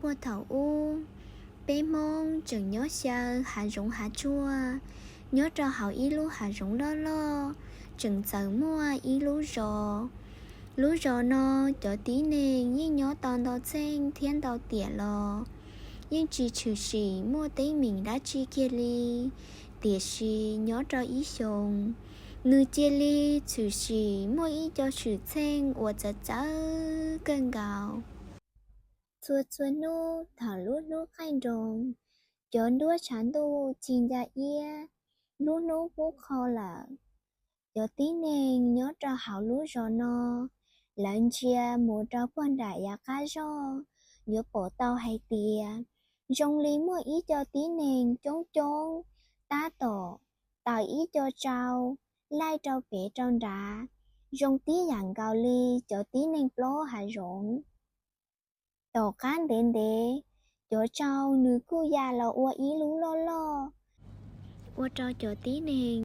Puag thaum ub, peb Hmoob tseem nyob xyaw hav zoov hav tsuag, nyob rau hauv ib lub hav zoov loj loj, tseem txawm muaj ib lub zos. Lub zos no cov tib neeg yeej nyob tau ntau txheej thiab ntau tiam los yeej tsis tshwm sim muaj teeb meem dab tsi kiag li. Tiam sis nyob rau ib xyoos, nws cia li tshwm sim muaj ib co xwm txheej uas txawv txawv kawg nkaus. Txhua txhua hnub thaum lub hnub qaij nroos, cov nruab tshav ntuj ci nca iab, lub hnub qub qho lawm, cov tib neeg nyob rau hauv lub zos no, lawv ntsia mus rau puag nram yav qab zog, yuav pom tau hais tias zoo li muaj ib co tib neeg coob coob tab tom taws ib co tsau laij rau pem rau nrad, zoo tib yam nkaus li cov tib neeg plob hav zoov. Tom qab ntev ntev, cov tsau nws kuj ya los ua ib lub loj loj, ua rau cov tib neeg